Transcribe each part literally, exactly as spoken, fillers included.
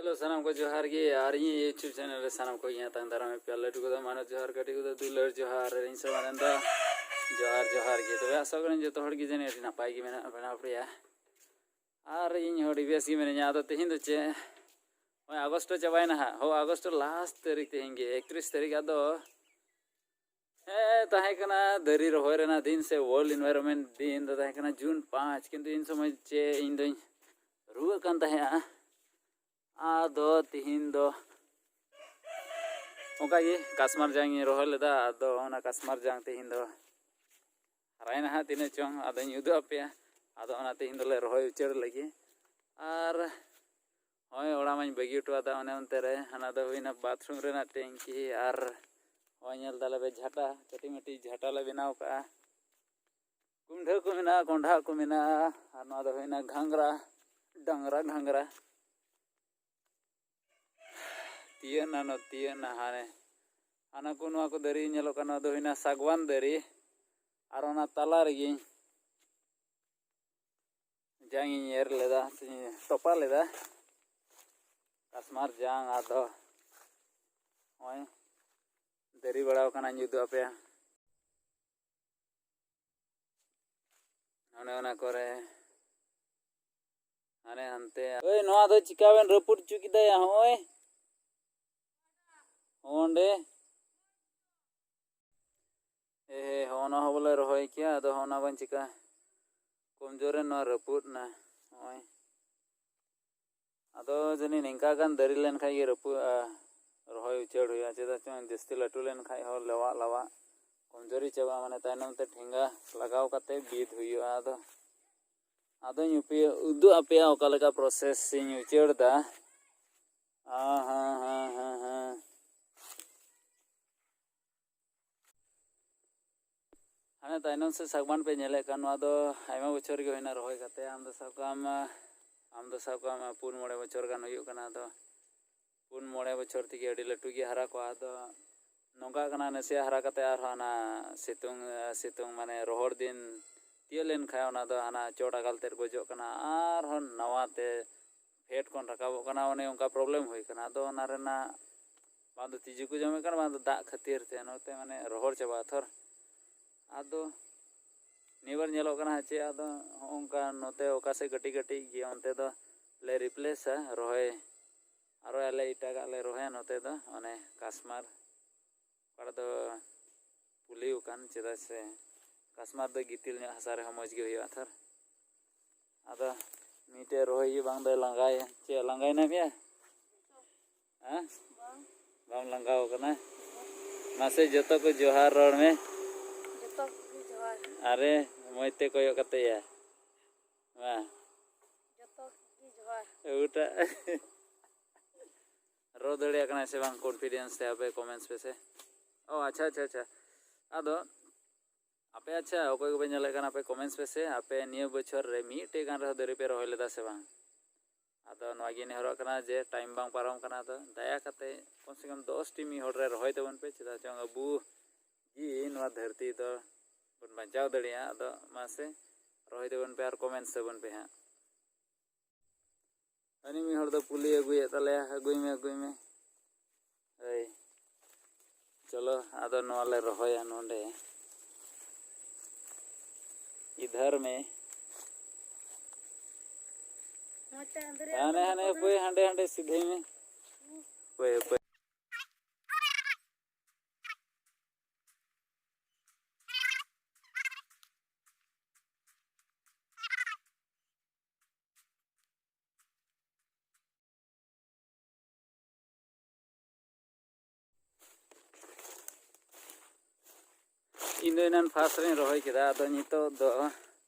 Hello, ᱥᱟᱱᱟᱢ ᱠᱚ ᱡᱚᱦᱟᱨ ᱜᱮ᱾ ᱟᱨ ᱤᱧᱟᱹᱜ YouTube ᱪᱮᱱᱮᱞ ᱨᱮ ᱥᱟᱱᱟᱢ ᱠᱚ ᱤᱧ ᱟᱛᱟᱝ ᱫᱟᱨᱟᱢᱮᱫ ᱯᱮᱭᱟ᱾ ᱞᱟᱹᱴᱩ ᱠᱚᱫᱚ ᱢᱟᱱᱚᱛ ᱡᱚᱦᱟᱨ, ᱠᱟᱹᱴᱤᱡ ᱠᱚᱫᱚ ᱫᱩᱞᱟᱹᱲ ᱡᱚᱦᱟᱨ᱾ ᱟᱨ ᱤᱧ ᱥᱚᱢᱟᱱ ᱫᱚ ᱡᱚᱦᱟᱨ ᱡᱚᱦᱟᱨ ᱜᱮ᱾ ᱛᱚᱵᱮ ᱟᱥᱚᱜ ᱠᱟᱹᱱᱟᱹᱧ ᱡᱚᱛᱚ ᱦᱚᱲ ᱜᱮ ᱡᱟᱹᱱᱤᱡ ᱟᱹᱰᱤ ᱱᱟᱯᱟᱭ ᱜᱮ ᱢᱮᱱᱟᱜ ᱵᱚᱱᱟ ᱯᱮᱭᱟ᱾ ᱟᱨ ᱤᱧ ᱦᱚᱸ ᱟᱹᱰᱤ ᱵᱮᱥ ᱜᱮ ᱢᱤᱱᱟᱹᱧᱟ᱾ ᱟᱫᱚ ᱛᱮᱦᱮᱧ ᱫᱚ ᱪᱮᱫ, ᱱᱚᱜᱼᱚᱭ ᱟᱜᱚᱥᱴ ᱪᱟᱵᱟᱭᱮᱱᱟ ᱦᱟᱸᱜ᱾ ᱦᱳ, ᱟᱜᱚᱥᱴ ᱞᱟᱥᱴ ᱛᱟᱹᱨᱤᱠᱷ ᱛᱮᱦᱮᱧ ᱜᱮ, ᱮᱠᱛᱨᱤᱥ ᱛᱟᱹᱨᱤᱠᱷ᱾ ᱟᱫᱚ ᱦᱮᱸ, ᱛᱟᱦᱮᱸ ᱠᱟᱱᱟ ᱫᱟᱨᱮ ᱨᱚᱦᱚᱭ ᱨᱮᱱᱟᱜ ᱫᱤᱱ ᱥᱮ World Environment ᱫᱤᱱ ᱫᱚ ᱛᱟᱦᱮᱸ ᱠᱟᱱᱟ ᱡᱩᱱ ᱯᱟᱸᱪ, ᱠᱤᱱᱛᱩ ᱤᱱ ᱥᱚᱢᱚᱭ ᱪᱮ ᱤᱧ ᱫᱚᱧ ᱨᱩᱣᱟᱹᱜ ᱠᱟᱱ ᱛᱟᱦᱮᱸᱜᱼᱟ᱾ ᱟᱫᱚ ᱛᱤᱦᱤᱧ ᱫᱚ ᱚᱱᱠᱟᱜᱮ ᱠᱟᱥᱢᱟᱨ ᱡᱟᱝ ᱤᱧ ᱨᱚᱦᱚᱭ ᱞᱮᱫᱟ᱾ ᱟᱫᱚ ᱚᱱᱟ ᱠᱟᱥᱢᱟᱨ ᱡᱟᱝ ᱛᱤᱦᱤᱧ ᱫᱚ ᱦᱟᱨᱟᱭᱮᱱᱟ ᱦᱟᱸᱜ ᱛᱤᱱᱟᱹᱜ ᱪᱚᱝ, ᱟᱫᱚᱧ ᱩᱫᱩᱜ ᱟᱯᱮᱭᱟ᱾ ᱟᱫᱚ ᱚᱱᱟ ᱛᱤᱦᱤᱧ ᱫᱚᱞᱮ ᱨᱚᱦᱚᱭ ᱩᱪᱟᱹᱲ ᱞᱟᱹᱜᱤᱫ᱾ ᱟᱨ ᱦᱳᱭ, ᱚᱲᱟᱜ ᱢᱟᱧ ᱵᱟᱹᱜᱤ ᱦᱚᱴᱚ ᱟᱫᱟ ᱚᱱᱮ ᱚᱱᱛᱮ ᱨᱮ᱾ ᱦᱟᱱᱟ ᱫᱚ ᱦᱩᱭᱱᱟ ᱵᱟᱛᱷᱨᱩᱢ ᱨᱮᱱᱟᱜ ᱴᱮᱝᱠᱤ, ᱟᱨ ᱦᱳᱭ, ᱧᱮᱞ ᱫᱟᱞᱮ ᱵᱮ ᱡᱷᱟᱴᱟ, ᱠᱟᱹᱴᱤᱡ ᱢᱟᱹᱴᱤᱡ ᱡᱷᱟᱴᱟ ᱞᱮ ᱵᱮᱱᱟᱣ ᱠᱟᱜᱼᱟ᱾ ᱠᱩᱢᱰᱷᱟᱹ ᱠᱚ ᱢᱮᱱᱟᱜᱼᱟ, ᱠᱚᱸᱰᱷᱟ ᱠᱚ ᱢᱮᱱᱟᱜᱼᱟ, ᱟᱨ ᱱᱚᱣᱟ ᱫᱚ ᱦᱩᱭᱱᱟ ᱜᱷᱟᱸᱜᱽᱨᱟ, ᱰᱟᱝᱨᱟ ᱜᱷᱟᱸᱜᱽᱨᱟ᱾ ᱛᱤᱭᱟᱹᱜ ᱱᱟ, ᱱᱚ ᱛᱤᱭᱟᱹᱜ ᱱᱟ ᱦᱟᱱᱮ᱾ ᱦᱟᱱᱟ ᱠᱚ, ᱱᱚᱣᱟ ᱠᱚ ᱫᱟᱨᱮ ᱧᱮᱞᱚᱜ ᱠᱟᱱᱟ, ᱱᱚᱣᱟ ᱫᱚ ᱦᱩᱭᱱᱟ ᱥᱟᱜᱣᱟᱱ ᱫᱟᱨᱮ᱾ ᱟᱨ ᱚᱱᱟ ᱛᱟᱞᱟ ᱨᱮᱜᱮᱧ ᱡᱟᱝ ᱤᱧ ᱮᱨ ᱞᱮᱫᱟ, ᱥᱮᱧ ᱛᱚᱯᱟ ᱞᱮᱫᱟ, ᱠᱟᱥᱢᱟᱨ ᱡᱟᱝ᱾ ᱟᱫᱚ ᱱᱚᱜᱼᱚᱭ ᱫᱮᱨᱤ ᱵᱟᱲᱟᱣ ᱠᱟᱱᱟᱧ ᱩᱫᱩᱜ ᱟᱯᱮᱭᱟ᱾ ᱚᱱᱮ ᱚᱱᱟ ᱠᱚᱨᱮ ᱦᱟᱱᱮ ᱦᱟᱱᱛᱮ᱾ ᱳᱭ, ᱱᱚᱣᱟ ᱫᱚ ᱪᱤᱠᱟ ᱵᱮᱱ ᱨᱟᱹᱯᱩᱫ ᱦᱚᱪᱚ ᱠᱮᱫᱟ ᱭᱟ? ᱦᱚᱸᱜᱼᱚᱭ ᱚᱸᱰᱮ᱾ ᱮ, ᱦᱚᱸᱜᱼᱚ ᱱᱚᱣᱟ ᱦᱚᱸ ᱵᱚᱞᱮ ᱨᱚᱦᱚᱭ ᱠᱮᱭᱟ, ᱟᱫᱚ ᱦᱚᱸᱜᱼᱚ ᱱᱟ ᱵᱟᱝ ᱪᱤᱠᱟ, ᱠᱚᱢᱡᱳᱨ ᱨᱮ ᱱᱚᱣᱟ ᱨᱟᱹᱯᱩᱫ ᱱᱟ᱾ ᱱᱚᱜᱼᱚᱭ, ᱟᱫᱚ ᱡᱟᱹᱱᱤᱡ ᱱᱤᱝᱠᱟ ᱜᱟᱱ ᱫᱟᱨᱮ ᱞᱮᱱᱠᱷᱟᱡ ᱜᱮ ᱨᱟᱹᱯᱩᱫᱼᱟ, ᱨᱚᱦᱚᱭ ᱩᱪᱟᱹᱲ ᱦᱩᱭᱩᱜᱼᱟ᱾ ᱪᱮᱫᱟᱜ ᱪᱚᱝ ᱡᱟᱹᱥᱛᱤ ᱞᱟᱹᱴᱩ ᱞᱮᱱᱠᱷᱟᱡ ᱦᱚᱸ ᱞᱟᱣᱟᱜ ᱞᱟᱣᱟᱜ ᱠᱚᱢᱡᱳᱨᱤ ᱪᱟᱵᱟᱜᱼᱟ, ᱢᱟᱱᱮ ᱛᱟᱭᱱᱚᱢ ᱛᱮ ᱴᱷᱮᱸᱜᱟ ᱞᱟᱜᱟᱣ ᱠᱟᱛᱮ ᱵᱤᱫ ᱦᱩᱭᱩᱜᱼᱟ᱾ ᱟᱫᱚ, ᱟᱫᱚᱧ ᱩᱯᱮ-, ᱩᱫᱩᱜ ᱟᱯᱮᱭᱟ ᱚᱠᱟ ᱞᱮᱠᱟ process ᱤᱧ ᱩᱪᱟᱹᱲ ᱫᱟ᱾ ᱟ, ᱦᱮᱸ, ᱦᱮᱸ, ᱦᱮᱸ, ᱦᱮᱸ᱾ ᱦᱟᱱᱮ ᱛᱟᱭᱱᱚᱢ ᱥᱮᱫ ᱥᱟᱜᱽᱵᱟᱱ ᱯᱮ ᱧᱮᱞᱮᱫ ᱠᱟᱱ, ᱱᱚᱣᱟ ᱫᱚ ᱟᱭᱢᱟ ᱵᱚᱪᱷᱚᱨ ᱜᱮ ᱦᱩᱭᱱᱟ ᱨᱚᱦᱚᱭ ᱠᱟᱛᱮ᱾ ᱟᱢ ᱫᱚ ᱥᱟᱵ ᱠᱟᱜ ᱢᱮ, ᱟᱢ ᱫᱚ ᱥᱟᱵ ᱠᱟᱜ ᱢᱮ ᱯᱩᱱ ᱢᱚᱬᱮ ᱵᱚᱪᱷᱚᱨ ᱜᱟᱱ ᱦᱩᱭᱩᱜ ᱠᱟᱱᱟ᱾ ᱟᱫᱚ ᱯᱩᱱ ᱢᱚᱬᱮ ᱵᱚᱪᱷᱚᱨ ᱛᱮᱜᱮ ᱟᱹᱰᱤ ᱞᱟᱹᱴᱩ ᱜᱮ ᱦᱟᱨᱟ ᱠᱚᱜᱼᱟ᱾ ᱟᱫᱚ ᱱᱚᱝᱠᱟ ᱠᱟᱱᱟ, ᱱᱟᱥᱮᱭᱟᱜ ᱦᱟᱨᱟ ᱠᱟᱛᱮ ᱟᱨᱦᱚᱸ ᱦᱟᱱᱟ ᱥᱤᱛᱩᱝ, ᱥᱤᱛᱩᱝ ᱢᱟᱱᱮ ᱨᱚᱦᱚᱲ ᱫᱤᱱ ᱛᱤᱭᱟᱹᱜ ᱞᱮᱱᱠᱷᱟᱱ ᱚᱱᱟ ᱫᱚ ᱦᱟᱱᱟ ᱪᱚᱴ ᱟᱠᱟᱞ ᱛᱮᱫ ᱜᱚᱡᱚᱜ ᱠᱟᱱᱟ, ᱟᱨᱦᱚᱸ ᱱᱟᱣᱟ ᱛᱮ ᱦᱮᱰ ᱠᱷᱚᱱ ᱨᱟᱠᱟᱵᱚᱜ ᱠᱟᱱᱟ, ᱚᱱᱮ ᱚᱱᱠᱟ ᱯᱨᱚᱵᱞᱮᱢ ᱦᱩᱭ ᱠᱟᱱᱟ᱾ ᱟᱫᱚ ᱚᱱᱟ ᱨᱮᱱᱟᱜ ᱵᱟᱝ ᱫᱚ ᱛᱤᱡᱩ ᱠᱚ ᱡᱚᱢᱮᱫ ᱠᱟᱱᱟ, ᱵᱟᱝ ᱫᱚ ᱫᱟᱜ ᱠᱷᱟᱹᱛᱤᱨ ᱛᱮ ᱱᱚᱛᱮ ᱢᱟᱱᱮ ᱨᱚᱦᱚᱲ ᱪᱟᱵᱟ ᱛᱷᱚᱨ᱾ ᱟᱫᱚ ᱱᱤᱭᱟᱹ ᱵᱟᱨ ᱧᱮᱞᱚᱜ ᱠᱟᱱᱟ ᱦᱟᱸᱜ ᱪᱮᱫ, ᱟᱫᱚ ᱦᱚᱸᱜᱼᱚ ᱱᱚᱝᱠᱟ ᱱᱚᱛᱮ ᱚᱠᱟ ᱥᱮᱫ ᱠᱟᱹᱴᱤᱡ ᱠᱟᱹᱴᱤᱡ ᱜᱮᱭᱟ, ᱚᱱᱛᱮ ᱫᱚ ᱞᱮ ᱨᱤᱯᱞᱮᱥᱟ, ᱨᱚᱦᱚᱭ ᱟᱨᱚ ᱟᱞᱮ ᱮᱴᱟᱜᱟᱜ ᱞᱮ ᱨᱚᱦᱚᱭᱟ ᱱᱚᱛᱮ ᱫᱚ, ᱚᱱᱮ ᱠᱟᱥᱢᱟᱨ ᱚᱠᱟᱴᱟᱜ ᱫᱚ ᱯᱩᱞᱤ ᱟᱠᱟᱱ, ᱪᱮᱫᱟᱜ ᱥᱮ ᱠᱟᱥᱢᱟᱨ ᱫᱚ ᱜᱤᱛᱤᱞ ᱧᱚᱜ ᱦᱟᱥᱟ ᱨᱮᱦᱚᱸ ᱢᱚᱡᱽ ᱜᱮ ᱦᱩᱭᱩᱜᱼᱟ ᱛᱷᱚᱨ᱾ ᱟᱫᱚ ᱢᱤᱫᱴᱮᱡ ᱨᱚᱦᱚᱭ ᱦᱩᱭᱩᱜ, ᱵᱟᱝ ᱫᱚᱭ ᱞᱟᱸᱜᱟᱭ, ᱪᱮᱫ ᱞᱟᱸᱜᱟᱭᱮᱱᱟᱢ ᱭᱟ? ᱦᱮᱸ? ᱵᱟᱝ᱾ ᱵᱟᱢ ᱞᱟᱸᱜᱟᱣ ᱠᱟᱱᱟ? ᱢᱟᱥᱮ ᱡᱚᱛᱚ ᱠᱚ ᱡᱚᱦᱟᱨ ᱨᱚᱲ ᱢᱮ᱾ ᱡᱚᱛᱚ ᱠᱚᱜᱮ ᱡᱚᱦᱟᱨ᱾ ᱟᱨᱮ, ᱢᱚᱡᱽ ᱛᱮ ᱠᱚᱭᱚᱜ ᱠᱟᱛᱮ ᱭᱟ᱾ ᱢᱟ᱾ ᱡᱚᱛᱚ ᱠᱚᱜᱮ ᱡᱚᱦᱟᱨ᱾ ᱚᱴᱟᱜ᱾ ᱨᱚᱲ ᱫᱟᱲᱮᱭᱟᱜ ᱠᱟᱱᱟᱭ ᱥᱮ ᱵᱟᱝ confidence ᱛᱮ, ᱟᱯᱮ comments ᱯᱮᱥᱮ᱾ ᱚ, ᱟᱪᱪᱷᱟ, ᱟᱪᱪᱷᱟ, ᱟᱪᱪᱷᱟ᱾ ᱟᱫᱚ ᱟᱯᱮ, ᱟᱪᱪᱷᱟ, ᱚᱠᱚᱭ ᱠᱚᱯᱮ ᱧᱮᱞᱮᱫ ᱠᱟᱱᱟ, ᱟᱯᱮ comments ᱯᱮᱥᱮ, ᱟᱯᱮ ᱱᱤᱭᱟᱹ ᱵᱚᱪᱷᱚᱨ ᱨᱮ ᱢᱤᱫᱴᱮᱡ ᱜᱟᱱ ᱨᱮᱦᱚᱸ ᱫᱟᱨᱮ ᱯᱮ ᱨᱚᱦᱚᱭ ᱞᱮᱫᱟ ᱥᱮ ᱵᱟᱝ? ᱟᱫᱚ ᱱᱚᱣᱟ ᱜᱮ ᱱᱮᱦᱚᱨᱚᱜ ᱠᱟᱱᱟ ᱡᱮ time ᱵᱟᱝ ᱯᱟᱨᱚᱢ ᱠᱟᱱᱟ, ᱟᱫᱚ ᱫᱟᱭᱟ ᱠᱟᱛᱮ ᱠᱚᱢ ᱥᱮ ᱠᱚᱢ ᱫᱚᱥ ᱴᱤ ᱢᱤᱫ ᱦᱚᱲ ᱨᱮ ᱨᱚᱦᱚᱭ ᱛᱟᱵᱚᱱ ᱯᱮ, ᱪᱮᱫᱟᱜ ᱪᱚᱝ ᱟᱵᱚ ᱜᱮ ᱱᱚᱣᱟ ᱫᱷᱟᱹᱨᱛᱤ ᱫᱚ ᱵᱚᱱ ᱵᱟᱧᱪᱟᱣ ᱫᱟᱲᱮᱭᱟᱜᱼᱟ᱾ ᱟᱫᱚ ᱢᱟᱥᱮ ᱨᱚᱦᱚᱭ ᱛᱟᱵᱚᱱ ᱯᱮ ᱟᱨ comments ᱛᱟᱵᱚᱱ ᱯᱮ ᱦᱟᱸᱜ᱾ ᱦᱟᱹᱱᱤ ᱢᱤᱫ ᱦᱚᱲ ᱫᱚ ᱯᱩᱞᱤ ᱟᱹᱜᱩᱭᱮᱫ ᱛᱟᱞᱮᱭᱟ, ᱟᱹᱜᱩᱭ ᱢᱮ, ᱟᱹᱜᱩᱭ ᱢᱮ᱾ ᱦᱳᱭ, ᱪᱚᱞᱚ, ᱟᱫᱚ ᱱᱚᱣᱟ ᱞᱮ ᱨᱚᱦᱚᱭᱟ ᱱᱚᱰᱮ᱾ ᱤᱫᱷᱟᱨ ᱢᱮ᱾ ᱢᱚᱡᱽ ᱛᱮ ᱟᱸᱫᱽᱨᱮ ᱦᱟᱱᱮ, ᱟᱸᱫᱽᱨᱮ ᱦᱟᱱᱮ, ᱛᱟᱠᱚ ᱦᱟᱯᱳᱭ, ᱦᱟᱸᱰᱮ, ᱦᱟᱸᱰᱮ ᱥᱤᱫᱷᱟᱹᱭ ᱢᱮ᱾ ᱦᱟᱯᱳᱭ, ᱦᱟᱯᱳᱭ᱾ ᱤᱧ ᱫᱚ ᱮᱱᱟᱱ first ᱨᱮᱧ ᱨᱚᱦᱚᱭ ᱠᱮᱫᱟ, ᱟᱫᱚ ᱱᱤᱛᱚᱜ ᱫᱚ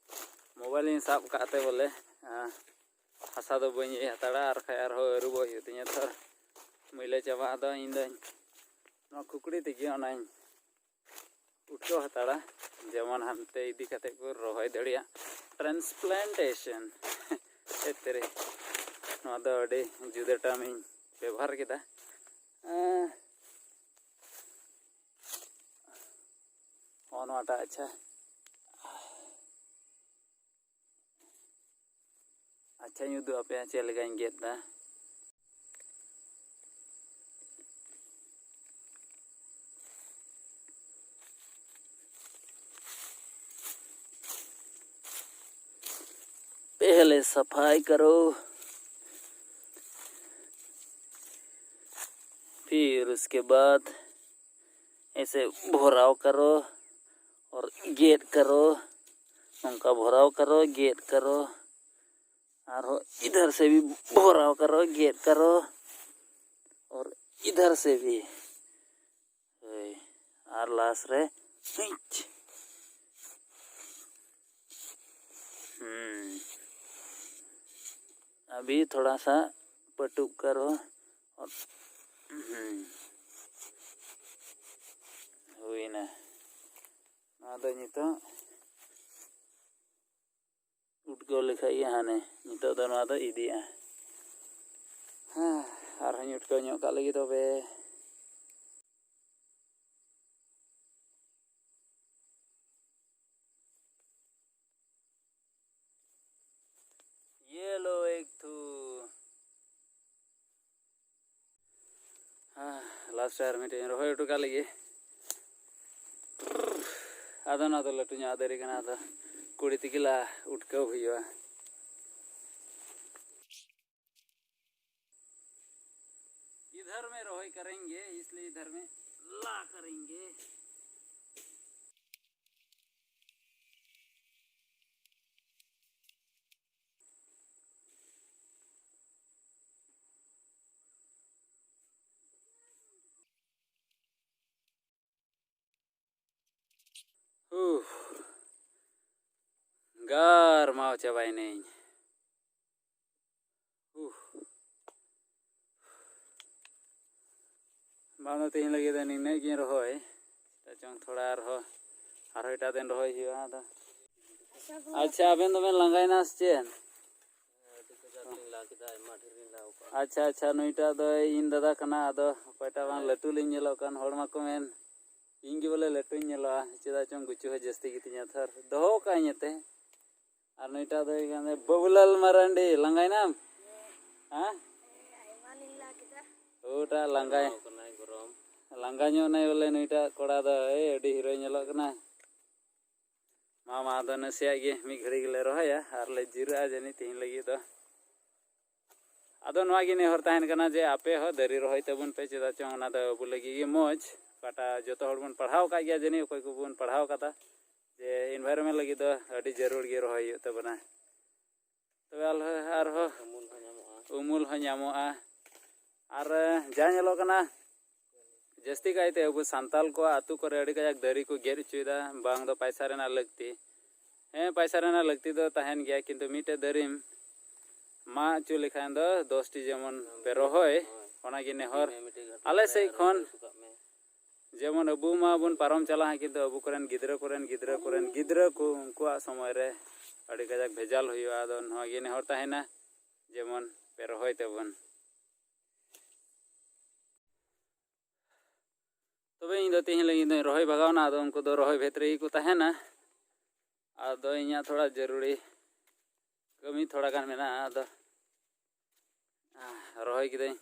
mobile ᱤᱧ ᱥᱟᱵ ᱠᱟᱜ ᱛᱮ ᱵᱚᱞᱮ, ᱟᱸ, ᱦᱟᱥᱟ ᱫᱚ ᱵᱟᱹᱧ ᱤᱭᱟᱹ ᱦᱟᱛᱟᱲᱟ, ᱟᱨ ᱠᱷᱟᱡ ᱟᱨᱦᱚᱸ ᱟᱹᱨᱩᱵᱚᱜ ᱦᱩᱭᱩᱜ ᱛᱤᱧᱟᱹ ᱛᱚ, ᱢᱟᱹᱭᱞᱟᱹ ᱪᱟᱵᱟᱜ᱾ ᱟᱫᱚ ᱤᱧ ᱫᱚᱧ ᱱᱚᱣᱟ ᱠᱩᱠᱲᱤ ᱛᱮᱜᱮ ᱚᱱᱟᱧ ᱩᱴᱠᱟᱹᱣ ᱦᱟᱛᱟᱲᱟ, ᱡᱮᱢᱚᱱ ᱦᱟᱱᱛᱮ ᱤᱫᱤ ᱠᱟᱛᱮ ᱠᱚ ᱨᱚᱦᱚᱭ ᱫᱟᱲᱮᱭᱟᱜ᱾ Transplantation᱾ ᱮᱛᱨᱮ, ᱱᱚᱣᱟ ᱫᱚ ᱟᱹᱰᱤ ᱡᱩᱫᱟᱹ term ᱤᱧ ᱵᱮᱵᱚᱦᱟᱨ ᱠᱮᱫᱟ᱾ ᱮᱸ, ᱱᱚᱜᱼᱚ ᱱᱚᱣᱟᱴᱟᱜ, ᱟᱪᱪᱷᱟ᱾ ᱟᱪᱪᱷᱟᱧ ᱩᱫᱩᱜ ᱟᱯᱮᱭᱟ ᱪᱮᱫ ᱞᱮᱠᱟᱧ ᱜᱮᱫ ᱮᱫᱟ᱾ पहले सफाई करो, फिर उसके बाद ऐसे भराव करो और गेट करो। ᱱᱚᱝᱠᱟ ᱵᱷᱚᱨᱟᱣ ᱠᱟᱨᱚ, ᱜᱮᱫ ᱠᱟᱨᱚ, ᱟᱨᱦᱚᱸ ᱤᱫᱷᱟᱨ ᱥᱮ ᱵᱷᱤ ᱵᱷᱚᱨᱟᱣ ᱠᱟᱨᱚ, ᱜᱮᱫ ᱠᱟᱨᱚ, ᱚᱨ ᱤᱫᱷᱟᱨ ᱥᱮ ᱵᱷᱤ᱾ ᱦᱳᱭ, ᱟᱨ ᱞᱟᱥ ᱨᱮ ᱦᱩᱸᱪ᱾ ᱦᱩᱸ᱾ ᱟᱵᱷᱤ ᱛᱷᱚᱲᱟ ᱥᱟ ᱯᱟᱹᱴᱩᱵ ᱠᱟᱨᱚ᱾ ᱦᱩᱸ᱾ ᱦᱩᱭᱱᱟ᱾ ᱱᱚᱣᱟ ᱫᱚ ᱱᱤᱛᱚᱜ ᱩᱴᱠᱟᱹᱣ ᱞᱮᱠᱷᱟᱡ ᱜᱮ ᱦᱟᱱᱮ, ᱱᱤᱛᱚᱜ ᱫᱚ ᱱᱚᱣᱟ ᱫᱚ ᱤᱫᱤᱜᱼᱟ᱾ ᱦᱮᱸ, ᱟᱨᱦᱚᱸᱧ ᱩᱴᱠᱟᱹᱣ ᱧᱚᱜ ᱠᱟᱜ ᱞᱮᱜᱮ ᱛᱚᱵᱮ᱾ ये लो एक थू। ᱦᱮᱸ, ᱞᱟᱥᱴ ᱨᱮ ᱟᱨ ᱢᱤᱫᱴᱮᱱ ᱨᱚᱦᱚᱭ ᱦᱚᱴᱚ ᱠᱟᱜ ᱞᱮᱜᱮ᱾ ᱟᱫᱚ ᱱᱚᱣᱟ ᱫᱚ ᱞᱟᱹᱴᱩ ᱧᱚᱜ ᱫᱟᱨᱮ ᱠᱟᱱᱟ, ᱟᱫᱚ ᱠᱩᱲᱤ ᱛᱮᱜᱮ ᱞᱟ ᱩᱴᱠᱟᱹᱣ ᱦᱩᱭᱩᱜᱼᱟ᱾ इधर में रोहई करेंगे, इसलिए इधर में ला करेंगे। ᱦᱩ, ᱜᱟᱨᱢᱟᱣ ᱪᱟᱵᱟᱭᱮᱱᱟᱹᱧ᱾ ᱦᱩ᱾ ᱵᱟᱝ ᱫᱚ ᱛᱮᱦᱮᱧ ᱞᱟᱹᱜᱤᱫ ᱫᱚ ᱱᱤᱱᱟᱹᱜ ᱜᱤᱧ ᱨᱚᱦᱚᱭ᱾ ᱪᱮᱫᱟᱜ ᱪᱚᱝ ᱛᱷᱚᱲᱟ ᱟᱨᱦᱚᱸ, ᱟᱨᱦᱚᱸ ᱮᱴᱟᱜ ᱫᱤᱱ ᱨᱚᱦᱚᱭ ᱦᱩᱭᱩᱜᱼᱟ ᱟᱫᱚ᱾ ᱟᱪᱪᱷᱟ, ᱟᱵᱮᱱ ᱫᱚᱵᱮᱱ ᱞᱟᱸᱜᱟᱭᱮᱱᱟ ᱥᱮ ᱪᱮᱫ? ᱟᱪᱪᱷᱟ, ᱟᱪᱪᱷᱟ, ᱱᱩᱭᱴᱟᱜ ᱫᱚ ᱤᱧ ᱫᱟᱫᱟ ᱠᱟᱱᱟ, ᱟᱫᱚ ᱚᱠᱚᱭᱴᱟᱜ ᱵᱟᱝ ᱞᱟᱹᱴᱩ ᱞᱤᱧ ᱧᱮᱞᱚᱜ ᱠᱟᱱ, ᱦᱚᱲ ᱢᱟᱠᱚ ᱢᱮᱱ ᱤᱧ ᱜᱮ ᱵᱚᱞᱮ ᱞᱟᱹᱴᱩᱧ ᱧᱮᱞᱚᱜᱼᱟ, ᱪᱮᱫᱟᱜ ᱪᱚᱝ ᱜᱩᱪᱩ ᱦᱚᱸ ᱡᱟᱹᱥᱛᱤ ᱜᱮᱛᱤᱧᱟ, ᱛᱷᱚᱨ ᱫᱚᱦᱚ ᱠᱟᱜ ᱟᱹᱧ ᱮᱱᱛᱮ᱾ ᱟᱨ ᱱᱩᱭᱴᱟᱜ ᱫᱚ ᱦᱩᱭᱩᱜ ᱠᱟᱱ ᱛᱟᱭᱟ ᱵᱟᱹᱵᱩᱞᱟᱞ ᱢᱟᱨᱟᱱᱰᱤ᱾ ᱞᱟᱸᱜᱟᱭᱱᱟᱢ? ᱦᱮᱸ? ᱳᱴᱟᱜ ᱞᱟᱸᱜᱟᱭ᱾ ᱞᱟᱸᱜᱟ ᱧᱚᱜ ᱱᱟᱭ ᱵᱚᱞᱮ ᱱᱩᱭᱴᱟᱜ ᱠᱚᱲᱟ ᱫᱚ᱾ ᱮᱭ, ᱟᱹᱰᱤ ᱦᱤᱨᱳᱭ ᱧᱮᱞᱚᱜ ᱠᱟᱱᱟ᱾ ᱢᱟ, ᱢᱟ, ᱟᱫᱚ ᱱᱟᱥᱮᱭᱟᱜ ᱜᱮ ᱢᱤᱫ ᱜᱷᱟᱹᱲᱤ ᱜᱮᱞᱮ ᱨᱚᱦᱚᱭᱟ ᱟᱨ ᱞᱮ ᱡᱤᱨᱟᱹᱜᱼᱟ ᱡᱟᱹᱱᱤᱡ ᱛᱮᱦᱮᱧ ᱞᱟᱹᱜᱤᱫ ᱫᱚ᱾ ᱟᱫᱚ ᱱᱚᱣᱟ ᱜᱮ ᱱᱮᱦᱚᱨ ᱛᱟᱦᱮᱱ ᱠᱟᱱᱟ ᱡᱮ ᱟᱯᱮ ᱦᱚᱸ ᱫᱟᱨᱮ ᱨᱚᱦᱚᱭ ᱛᱟᱵᱚᱱ ᱯᱮ, ᱪᱮᱫᱟᱜ ᱪᱚᱝ ᱚᱱᱟ ᱫᱚ ᱟᱵᱚ ᱞᱟᱹᱜᱤᱫ ᱜᱮ ᱢᱚᱡᱽ᱾ ᱚᱠᱟᱴᱟᱜ ᱡᱚᱛᱚ ᱦᱚᱲ ᱵᱚᱱ ᱯᱟᱲᱦᱟᱣ ᱟᱠᱟᱫ ᱜᱮᱭᱟ, ᱡᱟᱹᱱᱤᱡ ᱚᱠᱚᱭ ᱠᱚᱵᱚᱱ ᱯᱟᱲᱦᱟᱣ ᱟᱠᱟᱫᱟ ᱡᱮ environment ᱞᱟᱹᱜᱤᱫ ᱫᱚ ᱟᱹᱰᱤ ᱡᱟᱹᱨᱩᱲ ᱜᱮ ᱨᱚᱦᱚᱭ ᱦᱩᱭᱩᱜ ᱛᱟᱵᱚᱱᱟ᱾ ᱛᱚᱵᱮ ᱟᱞᱮ ᱟᱨᱦᱚᱸ ᱩᱢᱩᱞ ᱦᱚᱸ ᱧᱟᱢᱚᱜᱼᱟ᱾ ᱩᱢᱩᱞ ᱦᱚᱸ ᱧᱟᱢᱚᱜᱼᱟ᱾ ᱟᱨ ᱡᱟ ᱧᱮᱞᱚᱜ ᱠᱟᱱᱟ, ᱡᱟᱹᱥᱛᱤ ᱠᱟᱭᱛᱮ ᱟᱵᱚ ᱥᱟᱱᱛᱟᱞ ᱠᱚᱣᱟᱜ ᱟᱹᱛᱩ ᱠᱚᱨᱮ ᱟᱹᱰᱤ ᱠᱟᱡᱟᱠ ᱫᱟᱨᱮ ᱠᱚ ᱜᱮᱫ ᱦᱚᱪᱚᱭᱮᱫᱟ, ᱵᱟᱝ ᱫᱚ ᱯᱟᱭᱥᱟ ᱨᱮᱱᱟᱜ ᱞᱟᱹᱠᱛᱤ᱾ ᱦᱮᱸ, ᱯᱟᱭᱥᱟ ᱨᱮᱱᱟᱜ ᱞᱟᱹᱠᱛᱤ ᱫᱚ ᱛᱟᱦᱮᱱ ᱜᱮᱭᱟ, ᱠᱤᱱᱛᱩ ᱢᱤᱫᱴᱮᱡ ᱫᱟᱨᱮᱢ ᱢᱟᱜ ᱦᱚᱪᱚ ᱞᱮᱠᱷᱟᱱ ᱫᱚ ᱫᱚᱥᱴᱤ ᱡᱮᱢᱚᱱ ᱯᱮ ᱨᱚᱦᱚᱭ, ᱚᱱᱟᱜᱮ ᱱᱮᱦᱚᱨ ᱟᱞᱮ ᱥᱮᱫ ᱠᱷᱚᱱ᱾ ᱡᱮᱢᱚᱱ ᱟᱵᱚ ᱢᱟ ᱵᱚᱱ ᱯᱟᱨᱚᱢ ᱪᱟᱞᱟᱜᱼᱟ, ᱠᱤᱱᱛᱩ ᱟᱵᱚ ᱠᱚᱨᱮᱱ ᱜᱤᱫᱽᱨᱟᱹ ᱠᱚᱨᱮᱱ ᱜᱤᱫᱽᱨᱟᱹ ᱠᱚᱨᱮᱱ ᱜᱤᱫᱽᱨᱟᱹ ᱠᱚ, ᱩᱱᱠᱩᱣᱟᱜ ᱥᱚᱢᱚᱭ ᱨᱮ ᱟᱹᱰᱤ ᱠᱟᱡᱟᱠ ᱵᱷᱮᱡᱟᱞ ᱦᱩᱭᱩᱜᱼᱟ᱾ ᱟᱫᱚ ᱱᱚᱣᱟ ᱜᱮ ᱱᱮᱦᱚᱨ ᱛᱟᱦᱮᱱᱟ, ᱡᱮᱢᱚᱱ ᱯᱮ ᱨᱚᱦᱚᱭ ᱛᱟᱵᱚᱱ᱾ ᱛᱚᱵᱮ ᱤᱧ ᱫᱚ ᱛᱮᱦᱮᱧ ᱞᱟᱹᱜᱤᱫ ᱫᱚᱧ ᱨᱚᱦᱚᱭ ᱵᱷᱟᱜᱟᱣᱱᱟ, ᱟᱫᱚ ᱩᱱᱠᱩ ᱫᱚ ᱨᱚᱦᱚᱭ ᱵᱷᱮᱛ ᱨᱮᱜᱮ ᱠᱚ ᱛᱟᱦᱮᱱᱟ᱾ ᱟᱫᱚ ᱤᱧᱟᱹᱜ ᱛᱷᱚᱲᱟ ᱡᱟᱹᱨᱩᱲᱤ ᱠᱟᱹᱢᱤ ᱛᱷᱚᱲᱟ ᱜᱟᱱ ᱢᱮᱱᱟᱜᱼᱟ, ᱟᱫᱚ, ᱟᱦ, ᱨᱚᱦᱚᱭ ᱠᱤᱫᱟᱹᱧ᱾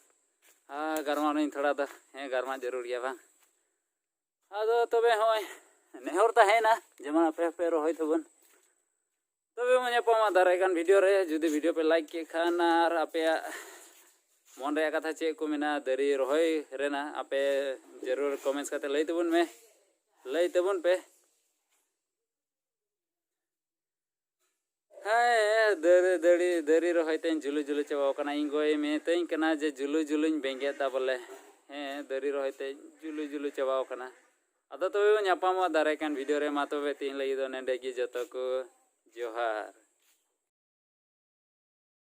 ᱟᱨ ᱜᱟᱨᱢᱟᱣ ᱱᱟᱹᱧ ᱛᱷᱚᱲᱟ ᱫᱚ᱾ ᱦᱮᱸ, ᱜᱟᱨᱢᱟᱣ ᱡᱟᱹᱨᱩᱲ ᱜᱮᱭᱟ ᱵᱟᱝ? ᱟᱫᱚ ᱛᱚᱵᱮ ᱦᱚᱸᱜᱼᱚᱭ ᱱᱮᱦᱚᱨ ᱛᱟᱦᱮᱸᱭᱮᱱᱟ, ᱡᱮᱢᱚᱱ ᱟᱯᱮ ᱦᱚᱸᱯᱮ ᱨᱚᱦᱚᱭ ᱛᱟᱵᱚᱱ᱾ ᱛᱚᱵᱮ ᱵᱚᱱ ᱧᱟᱯᱟᱢᱟ ᱫᱟᱨᱟᱭ ᱠᱟᱱ video ᱨᱮ᱾ ᱡᱩᱫᱤ video ᱯᱮ like ᱠᱮᱫ ᱠᱷᱟᱱ ᱟᱨ ᱟᱯᱮᱭᱟᱜ ᱢᱚᱱ ᱨᱮᱭᱟᱜ ᱠᱟᱛᱷᱟ ᱪᱮᱫ ᱠᱚ ᱢᱮᱱᱟᱜᱼᱟ ᱫᱟᱨᱮ ᱨᱚᱦᱚᱭ ᱨᱮᱱᱟᱜ, ᱟᱯᱮ ᱡᱟᱹᱨᱩᱲ comments ᱠᱟᱛᱮ ᱞᱟᱹᱭ ᱛᱟᱵᱚᱱ ᱢᱮ, ᱞᱟᱹᱭ ᱛᱟᱵᱚᱱ ᱯᱮ᱾ ᱦᱮᱸ, ᱫᱟᱨᱮ, ᱫᱟᱨᱮ, ᱫᱟᱨᱮ ᱨᱚᱦᱚᱭ ᱛᱮᱧ ᱡᱩᱞᱩ ᱡᱩᱞᱩ ᱪᱟᱵᱟᱣ ᱠᱟᱱᱟ᱾ ᱤᱧ ᱜᱚᱭ ᱢᱮᱛᱟᱹᱧ ᱠᱟᱱᱟ ᱡᱮ ᱡᱩᱞᱩ ᱡᱩᱞᱩᱧ ᱵᱮᱸᱜᱮᱫ ᱫᱟ ᱵᱚᱞᱮ᱾ ᱦᱮᱸ, ᱫᱟᱨᱮ ᱨᱚᱦᱚᱭ ᱛᱮᱧ ᱡᱩᱞᱩ ᱡᱩᱞᱩ ᱪᱟᱵᱟᱣ ᱠᱟᱱᱟ᱾ ᱟᱫᱚ ᱛᱚᱵᱮ ᱵᱚᱱ ᱧᱟᱯᱟᱢᱚᱜᱼᱟ ᱫᱟᱨᱟᱭ ᱠᱟᱱ video ᱨᱮ᱾ ᱢᱟ ᱛᱚᱵᱮ ᱛᱮᱦᱮᱧ ᱞᱟᱹᱜᱤᱫ ᱫᱚ ᱱᱚᱸᱰᱮ ᱜᱮ᱾ ᱡᱚᱛᱚ ᱠᱚ ᱡᱚᱦᱟᱨ᱾